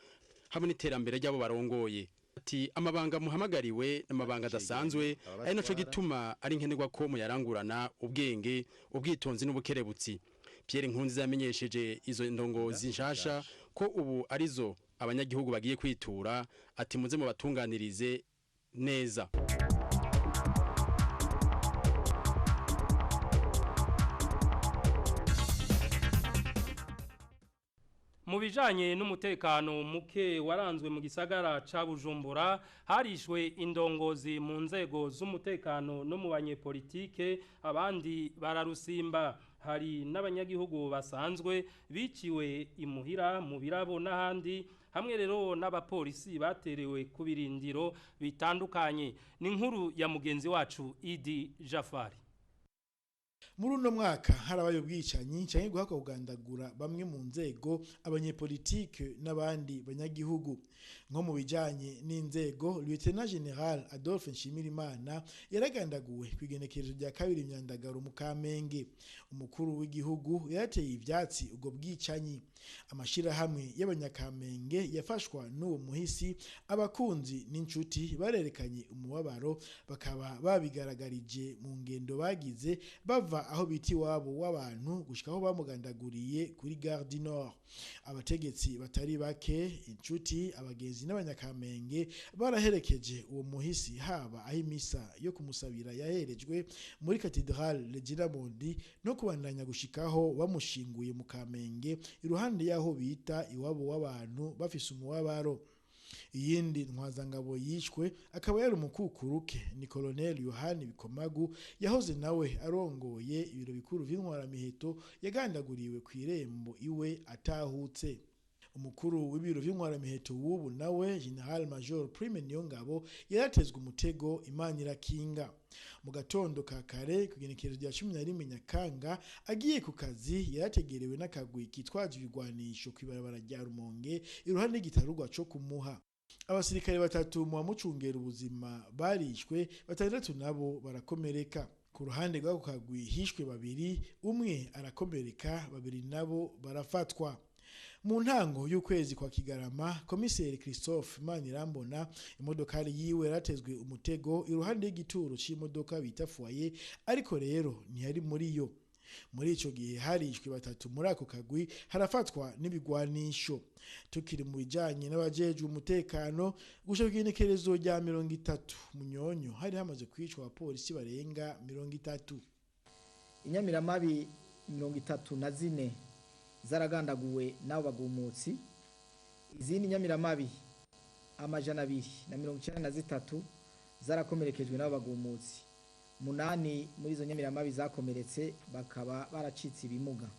hamwe n'iterambere ry'abo barongoye. Ati: "Amabanga muhamagariwe n'amabanga adasanzwe, ari naco gituma ari nkenerwa ko muyarangurana ubwenge, ubwitonzi n'ubukerebutsi." Pierre Nkurunziza yamenyesheje izo ndongozi nshasha ko ubu arizo abanyagihugu bagiye kwitura, ati: "Muze mubatunganirize neza." Mu bijanye n'umutekano muke waranzwe mu gisagara ca Bujumbura, harishwe indongozi mu nzego z'umutekano no mu banyepolitike, abandi bararusimba. Hari n'abanyagihugu basanzwe biciwe imuhira, mu birabo n'ahandi, hamwe rero n'abapolisi baterewe ku birindiro bitandukanye. Ni inkuru ya mugenzi wacu Idi Jafari. Muri uno mwaka harabaye ubwicanyi canke guhakwa kugandagura bamwe mu nzego, abanyepolitike n'abandi banyagihugu. Nko mu bijanye n'inzego, Lieutenant General Adolphe Nshimirimana yaragandaguwe kw'igenekerezo rya 2 Myandagaro mu Kamenge. Umukuru w'igihugu yarateye ivyatsi ubwo bwicanyi. Amashirahamwe y'abanyakamenge yafashwa n'uwo muhisi, abakunzi n'inshuti barerekanye umubabaro, bakaba babigaragarije mu ngendo bagize bava aho bita iwabo w'abantu gushika aho bamugandaguriye kuri Gare du Nord. Abategetsi batari bake, inshuti, abagenzi n'abanyakamenge baraherekeje uwo muhisi, haba aho imisa yo kumusabira yaherejwe muri Cathedrale Regina Mundi, no kubandanya gushikaho bamushinguye mu Kamenge iruhande y'aho bita iwabo w'abantu, bafise umubabaro. Iyindi ntwazangabo yishwe akaba yari umukukuruke ni Colonel Yohani Bikomagu, yahoze nawe arongoye ibiro bikuru vy'intwaramiheto, yagandaguriwe ku irembo iwe atahutse. Umukuru w'ibiro vy'intwaramiheto w'ubu nawe, General Major Prime Niyongabo, yaratezwe umutego, Imana irakinga. Mu gatondo ka kare kugenekerezo rya 11 Nyakanga, agiye ku kazi, yarategerewe n'akagwi kitwaje ibigwanisho kw'ibarabara rya Rumonge iruhande y'igitarugwa co kumuha. Abasirikare batatu mu bamucungera ubuzima barishwe, batandatu nabo barakomereka. Ku ruhande rw'ako kagwi hishwe babiri, umwe arakomereka, babiri nabo barafatwa. Mu ntango y'ukwezi kwa Kigarama, Komiseri Christophe Manirambona imodokari yiwe yaratezwe umutego iruhande y'igituro c'imodoka bita foyer, ariko rero ntiyari muri yo. Muri ico gihe harishwe batatu muri ako kagwi, harafatwa n'ibigwanisho. Tukiri mu bijanye n'abajejwe umutekano, gushika kw'igenekerezo rya 30 Munyonyo hari hamaze kwicwa abapolisi barenga 30. Inyamiramabi 34 zaragandaguwe n'abo bagumutsi. Izindi nyamiramabi 293 zarakomerekejwe n'abo bagumutsi. 8 muri izo nyamiramabi zakomeretse bakaba baracitse ibimuga.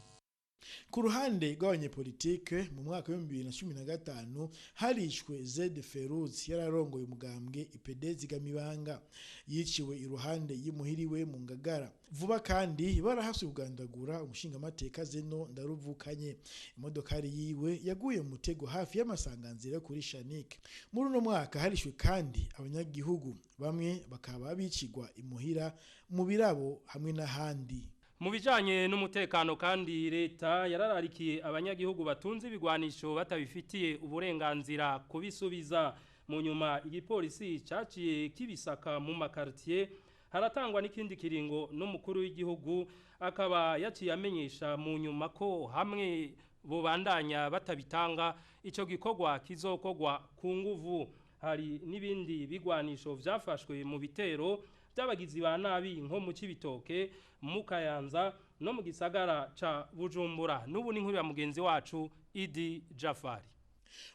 Ku ruhande rw'abanyepolitike, mu mwaka wa 2015 harishwe Zed Feruz, yararongoye umugambwe IPD Zigamibanga, yiciwe iruhande y'imuhiriwe mu Ngagara. Vuba kandi barahaswe kugandagura umushingamateka Zeno Ndaruvukanye, imodokari yiwe yaguye mu mutego hafi y'amasanganzira kuri Shanike. Muri uno mwaka harishwe kandi abanyagihugu bamwe, bakaba bicigwa imuhira, mu birabo hamwe n'ahandi. Mu bijanye n'umutekano kandi, leta yarararikiye abanyagihugu batunze ibigwanisho batabifitiye uburenganzira kubisubiza. Mu nyuma igipolisi caciye kibisaka mu makartier, haratangwa n'ikindi kiringo n'umukuru w'igihugu, akaba yaciye amenyesha mu nyuma ko hamwe bobandanya batabitanga, ico gikorwa kizokorwa ku nguvu. Hari n'ibindi bigwanisho vyafashwe mu bitero by'abagizi ba nabi nko mu Cibitoke, mu Kayanza no mu gisagara ca Bujumbura. N'ubu ni nkuru ya mugenzi wacu Idi Jafari.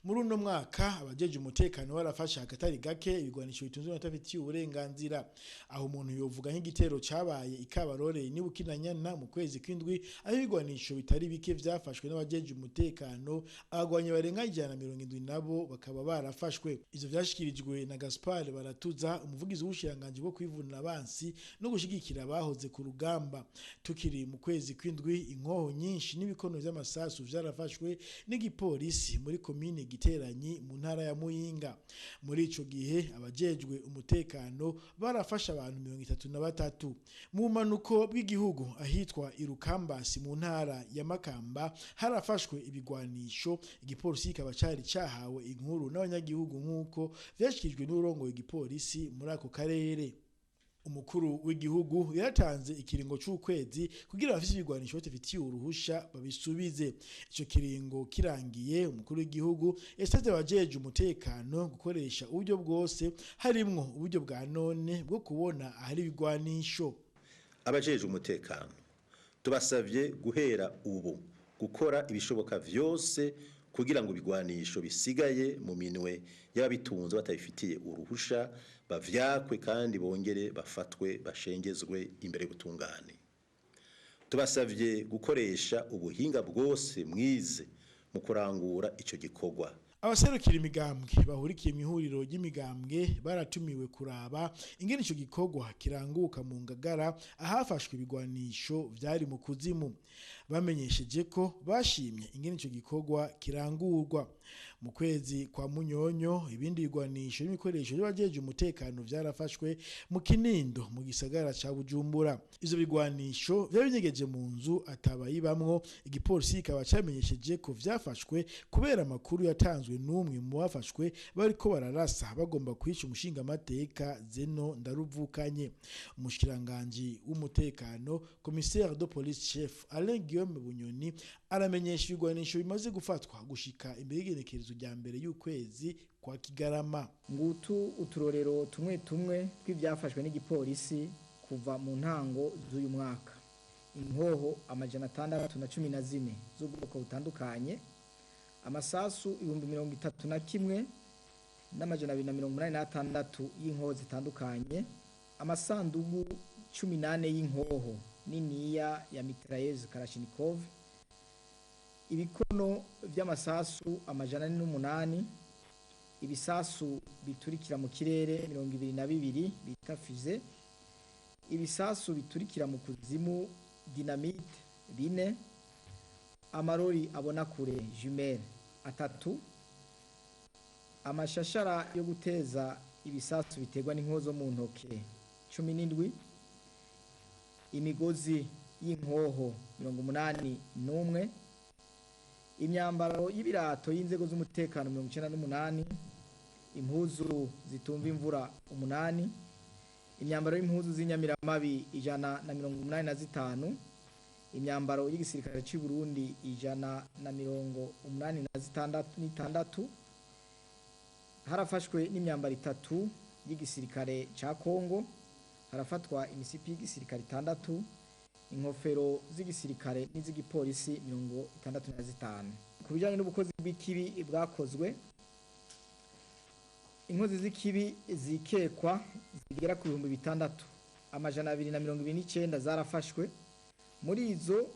Muri uno mwaka abajeje umutekano barafashe akatari gake ibigwanisho bitunzwe n'abatafitiye uburenganzira. Aho umuntu yovuga nk'igitero cabaye ikabarore n'ibukinanyana mu kwezi kw'indwi, aho ibigwanisho bitari bike vyafashwe n'abajeje umutekano, abagwanyi barenga 170 nabo bakaba barafashwe. Ivyo vyashikirijwe na Gaspard Baratuza, umuvugizi w'ubushikiranganji bwo kwivuna abansi no gushigikira abahoze ku rugamba. Tukiri mu kwezi kw'indwi, inkoho nyinshi n'ibikono vy'amasasu vyarafashwe n'igipolisi muri komine Giteranyi mu ntara ya Muyinga. Muri ico gihe abajejwe umutekano barafasha abantu 33. Mu manuko bw'igihugu ahitwa Irukambasi mu ntara ya Makamba harafashwe ibigwanisho, igipolisi kikaba cari cahawe inkuru n'abanyagihugu nk'uko vyashikirijwe n'urongoye igipolisi muri ako karere. Umukuru w'igihugu yaratanze ikiringo c'ukwezi kugira abafise ibigwanisho batafitiye uruhusha babisubize. Ico kiringo kirangiye, umukuru w'igihugu yasavye abajeje umutekano gukoresha uburyo bwose, harimwo uburyo bwa none bwo kubona ahari ibigwanisho. Abajeje umutekano tubasavye guhera ubu gukora ibishoboka vyose kugira ngo ibigwanisho bisigaye mu minwe y'ababitunze batabifitiye uruhusha bavyakwe kandi bongere bafatwe bashengezwe imbere y'ubutungane. Tubasavye gukoresha ubuhinga bwose mwize mu kurangura ico gikorwa. Abaserukira imigambwe bahurikiye mu ihuriro ry'imigambwe baratumiwe kuraba ingene ico gikorwa kiranguka mu Ngagara ahafashwe ibigwanisho vyari mu kuzimu. Bamenyesheje ko bashimye ingene ico gikorwa kirangurwa. Mu kwezi kwa Munyonyo ibindi bigwanisho n'ibikoresho by'abajeje umutekano vyarafashwe mu Kinindo mu gisagara ca Bujumbura. Ivyo bigwanisho vyabinyegeje mu nzu atabayibamwo, igipolisi kikaba camenyesheje ko vyafashwe kubera amakuru yatanzwe n'umwe mu bafashwe bariko bararasa bagomba kwica umushingamateka Zeno Ndaruvukanye. Umushikiranganji w'umutekano, commissaire de police chef Alain Guillaume Bunyoni, aramenyesha ibigwanisho bimaze gufatwa gushika imbere y'igenekerezo rya mbere y'ukwezi kwa Kigarama. Ngutu uturorero tumwe tumwe tw'ivyafashwe n'igipolisi kuva mu ntango z'uyu mwaka: inkoho 614 z'ubwoko butandukanye, amasasu 31,286 y'inkoho zitandukanye, amasandugu 18 y'inkoho niniya ya mitrailleuse Kalashnikov, ibikono vy'amasasu 408, ibisasu biturikira mu kirere 22 bita fusée, ibisasu biturikira mu kuzimu dynamite 4, amarori abona kure jumelle 3, amashashara yo guteza ibisasu biterwa n'inkozo mu ntoke 17, imigozi y'inkoho 81, imyambaro y'ibirato y'inzego z'umutekano 98, impuzu zitumva imvura 8, imyambaro y'impuzu z'inyamiramabi 185, imyambaro y'igisirikare cy'u Burundi 186. Harafashwe n'imyambaro 3 y'igisirikare ca Kongo, harafatwa imisipi y'igisirikare 6, inkofero z'igisirikare n'iz'igipolisi 65. Ku bijanye n'ubukozi bw'ikibi bwakozwe, inkozi z'ikibi zikekwa zigera ku 6229 zarafashwe. Muri izo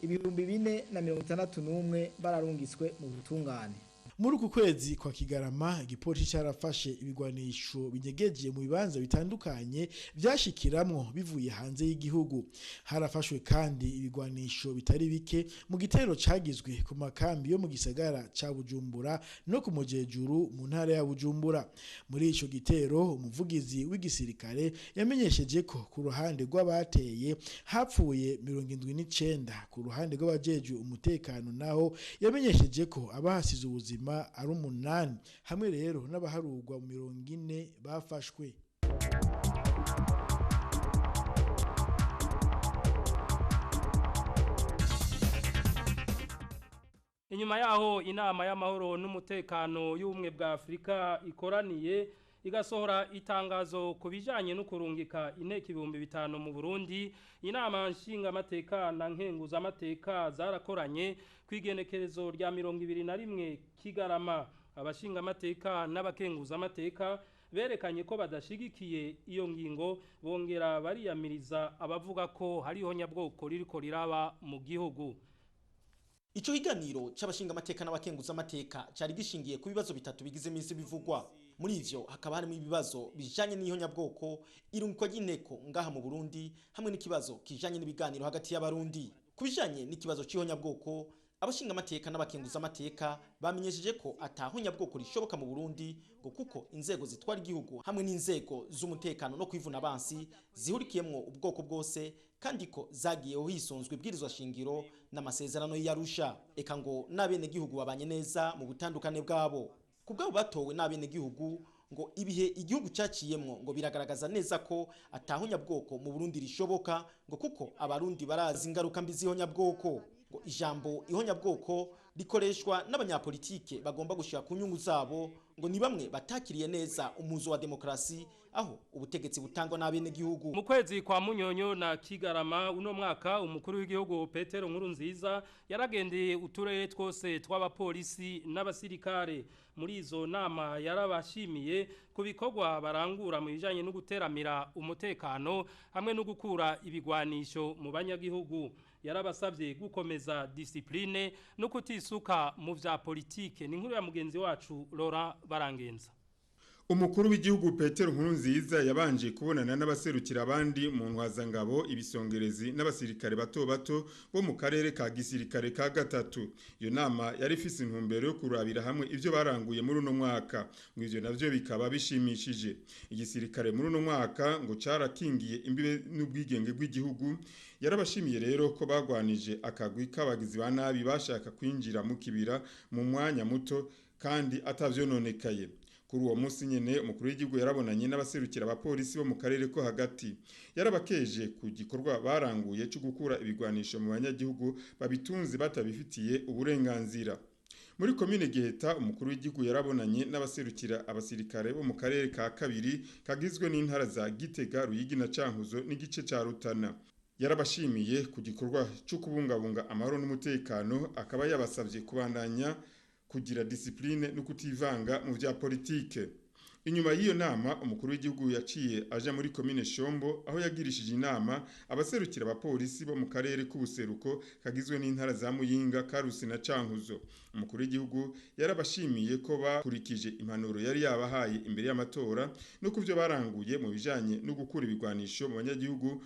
4061 bararungiswe mu butungane. Muri uku kwezi kwa Kigarama igipolisi carafashe ibigwanisho binyegeje mu bibanza bitandukanye vyashikiramwo bivuye hanze y'igihugu. Harafashwe kandi ibigwanisho bitari bike mu gitero cagizwe ku makambi yo mu gisagara ca Bujumbura no ku Mujejuru mu ntara ya Bujumbura. Muri ico gitero umuvugizi w'igisirikare yamenyesheje ko ku ruhande rw'abateye hapfuye 79, ku ruhande rw'abajejwe umutekano naho yamenyesheje ko abahasize ubuzima ari 8, hamwe rero n'abaharugwa mu 40 bafashwe. Inyuma yaho inama y'amahoro n'umutekano y'ubumwe bwa Afrika ikoraniye, igasohora itangazo ku bijanye no kurungika inteko 5000 mu Burundi, inama nshingamateka na nkenguzamateka zarakoranye kwigenekerezo rya 21 Kigarama. Abashingamateka n'abakenguzamateka berekanye ko badashigikiye iyo ngingo, bongera bariyamiriza abavuga ko hariho nyabwoko ririko riraba mu gihugu. Ico higaniro c'abashinga amateka n'abakenguza amateka cari gishingiye ku bibazo bitatu bigize iminsi bivugwa. Muri ivyo hakaba harimo ibibazo bijanye n'ihonyabwoko, irungikwa ry'inteko ngaha mu Burundi, hamwe n'ikibazo kijanye n'ibiganiro hagati y'abarundi. Ku bijanye n'ikibazo c'ihonyabwoko, abashinga amateka n'abakenguza amateka bamenyesheje ko atahonyabwoko rishoboka mu Burundi, ngo kuko inzego zitwara igihugu hamwe n'inzego z'umutekano no kwivuna abansi zihurikiyemwo ubwoko bwose, kandi ko zagiyeho hisunzwe ibwirizwa shingiro n'amasezerano y'Arusha. Eka ngo n'abene gihugu babanye neza mu butandukane bwabo. Kubwabo batowe n'abene gihugu, ngo ibihe igihugu caciyemwo ngo biragaragaza neza ko atahonyabwoko mu Burundi rishoboka, ngo kuko abarundi barazi ingaruka mbi z'ihonyabwoko. Ngo ijambo ihonyabwoko rikoreshwa n'abanyapolitike bagomba gushika ku nyungu zabo, ngo ni bamwe batakiriye neza umuzo wa demokrasi aho ubutegetsi butangwa n'abene gihugu. Mu kwezi kwa Munyonyo na Kigarama uno mwaka, umukuru w'igihugu Petero Nkurunziza yaragendeye uturere twose tw'abapolisi n'abasirikare. Muri izo nama yarabashimiye ku bikorwa barangura mu bijanye no guteramira umutekano hamwe no gukura ibigwanisho mu banyagihugu. Yarabasabye gukomeza discipline no kutisuka mu vya politike. Ni inkuru ya mugenzi wacu Laurent Barangenza. Umukuru w'igihugu Petero Nkurunziza yabanje kubonana n'abaserukira abandi mu ntwazangabo, ibisongerezi n'abasirikare bato bato bo mu karere ka gisirikare ka gatatu. Iyo nama yari ifise intumbero yo kurabira hamwe ivyo baranguye muri uno mwaka, ngo ivyo navyo bikaba bishimishije. Igisirikare muri uno mwaka ngo carakingiye imbibe n'ubwigenge bw'igihugu. Yarabashimiye rero ko bagwanije akagwi k'abagizi ba nabi bashaka kwinjira mu kibira mu mwanya muto kandi atavyononekaye. Kuri uwo munsi nyene umukuru w'igihugu yarabonanye n'abaserukira abapolisi bo mu karere ko hagati. Yarabakeje ku gikorwa baranguye cyo gukura ibigwanisho mu banyagihugu babitunze batabifitiye uburenganzira. Muri komine Giheta umukuru w'igihugu yarabonanye n'abaserukira abasirikare bo mu karere ka kabiri kagizwe n'intara za Gitega, Ruyigi na Cankuzo n'igice ca Rutana. Yarabashimiye ku gikorwa cyo kubungabunga amahoro n'umutekano, akaba yabasabye kubandanya kugira discipline no kutivanga mu vya politike. Inyuma y'iyo nama umukuru w'igihugu yaciye aja muri komine Shombo aho yagirishije inama abaserukira abapolisi bo mu karere k'ubuseruko kagizwe n'intara za Muyinga, Karusi na Cankuzo. Umukuru w'igihugu yarabashimiye ko bakurikije impanuro yari yabahaye imbere y'amatora no kuvyo baranguye mu bijanye no gukura ibigwanisho mu banyagihugu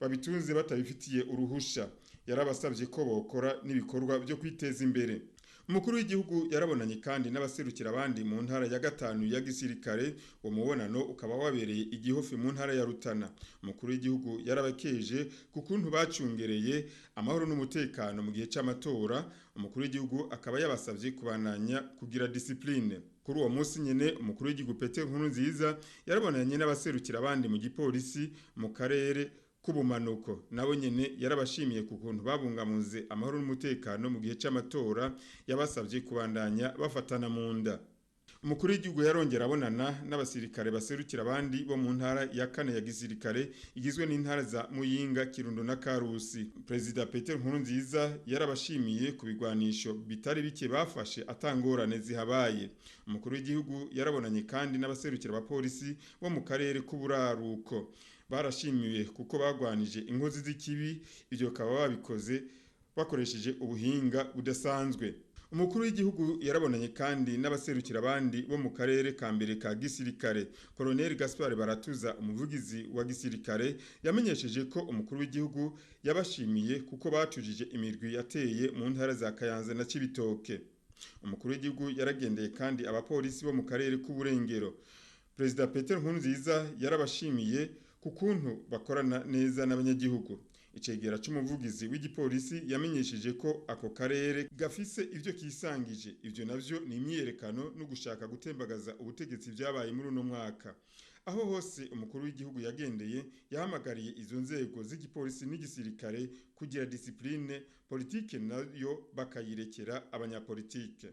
babitunze batabifitiye uruhusha. Yarabasabye ko bokora n'ibikorwa byo kwiteza imbere. Umukuru w'igihugu yarabonanye kandi n'abaserukira abandi mu ntara ya gatanu ya gisirikare. Uwo mubonano ukaba wabereye igihofi mu ntara ya Rutana. Umukuru w'igihugu yarabakeje ku kuntu bacungereye amahoro n'umutekano mu gihe c'amatora. Umukuru w'igihugu akaba yabasabye kubananya kugira discipline. Kuri uwo munsi nyene umukuru w'igihugu Petero Nkurunziza yarabonanye n'abaserukira abandi mu gipolisi mu karere kubumanuko. Nabo nyene yarabashimiye ku kuntu babungamunze amahoro n'umutekano mu gihe c'amatora, yabasabye kubandanya bafatana mu nda. Umukuru w'igihugu yarongera abonana n'abasirikare baserukira abandi bo mu ntara ya kane ya gisirikare igizwe n'intara za Muyinga, Kirundo na Karusi. Perezida Petero Nkurunziza yarabashimiye ku bigwanisho bitari bike bafashe atangorane zihabaye. Umukuru w'igihugu yarabonanye kandi n'abaserukira abapolisi bo mu karere k'uburaruko. Barashimiwe kuko bagwanije inkozi z'ikibi, ibyo bakaba babikoze bakoresheje ubuhinga budasanzwe. Umukuru w'igihugu yarabonanye kandi n'abaserukira abandi bo mu karere ka mbere ka gisirikare. Colonel Gaspard Baratuza, umuvugizi wa gisirikare, yamenyesheje ko umukuru w'igihugu yabashimiye kuko batujije imirwi yateye mu ntara za Kayanza na Cibitoke. Umukuru w'igihugu yaragendeye kandi abapolisi bo mu karere k'uburengero. Perezida Petero Nkurunziza yarabashimiye kukuntu bakorana neza n'abanyagihugu. Icegera c'umuvugizi w'igipolisi yamenyesheje ko ako karere gafise ivyo kisangije, ivyo navyo ni imyiyerekano no gushaka gutembagaza ubutegetsi vyabaye muri uno mwaka. Aho hose umukuru w'igihugu yagendeye yahamagariye izo nzego z'igipolisi n'igisirikare kugira discipline, politike nayo bakayirekera abanyapolitike.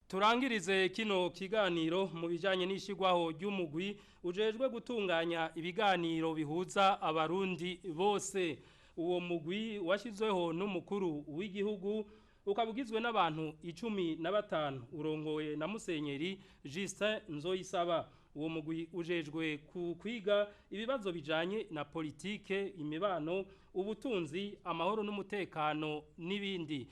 Turangirize kino kiganiro mu bijanye n'ishigwaho ry'umugwi ujejwe gutunganya ibiganiro bihuza abarundi bose. Uwo mugwi washyizweho n'umukuru w'igihugu ukaba ugizwe n'abantu 15 urongoye na Musenyeri Justin Nzoyisaba. Uwo mugwi ujejwe ku kwiga ibibazo bijanye na politike, imibano, ubutunzi, amahoro n'umutekano n'ibindi.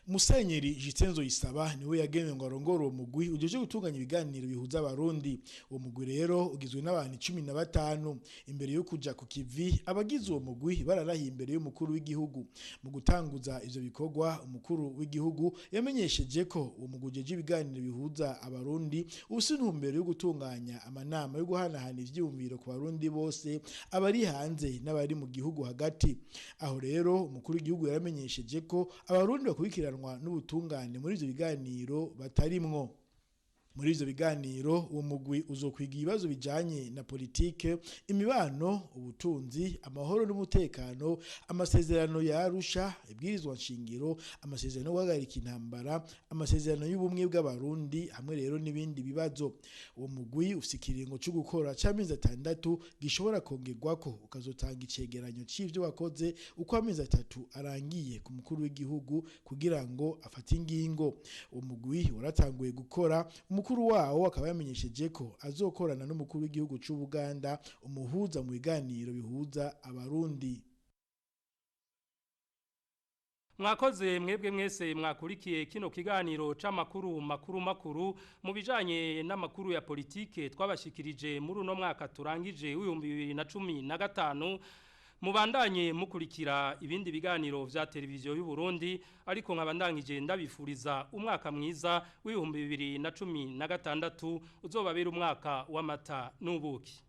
Musenyeri Justin Nzoyisaba niwe yagenewe ngo arongore uwo mugwi ujeje gutunganya ibiganiro bihuza abarundi. Uwo mugwi rero ugizwe n'abantu 15. Imbere yo kuja ku kivi, abagize uwo mugwi bararahiye imbere y'umukuru w'igihugu. Mu gutanguza ivyo bikorwa, umukuru w'igihugu yamenyesheje ko uwo mugwi ujeje ibiganiro bihuza abarundi ufise intumbero yo gutunganya amanama yo guhanahana ivyiyumviro ku barundi bose, abari hanze n'abari mu gihugu hagati. Aho rero umukuru w'igihugu yaramenyesheje ko abarundi bakurikiranwa n'ubutungane muri ivyo biganiro batarimwo. Muri ivyo biganiro uwo mugwi uzokwiga ibibazo bijanye na politike, imibano, ubutunzi, amahoro n'umutekano, amasezerano ya Arusha, ibwirizwa nshingiro, amasezerano yo guhagarika intambara, amasezerano y'ubumwe bw'abarundi hamwe rero n'ibindi bibazo. Uwo mugwi ufise ikiringo co gukora c'amezi 6 gishobora kongerwako, ukazotanga icegeranyo c'ivyo wakoze uko amezi 3 arangiye ku mukuru w'igihugu kugira ngo afate ingingo. Uwo mugwi waratanguye gukora, umukuru wawo akaba yamenyesheje ko azokorana n'umukuru w'igihugu c'u Buganda, umuhuza mu biganiro bihuza abarundi. Mwakoze mwebwe mwese mwakurikiye kino kiganiro c'amakuru makuru makuru mu bijanye n'amakuru ya politike twabashikirije muri uno mwaka turangije w'ibihumbi 2015. Mubandanye mukurikira ibindi biganiro vya televiziyo y'u Burundi, ariko nkabandangije ndabifuriza umwaka mwiza w'ibihumbi 2016 uzobabera umwaka w'amata n'ubuki.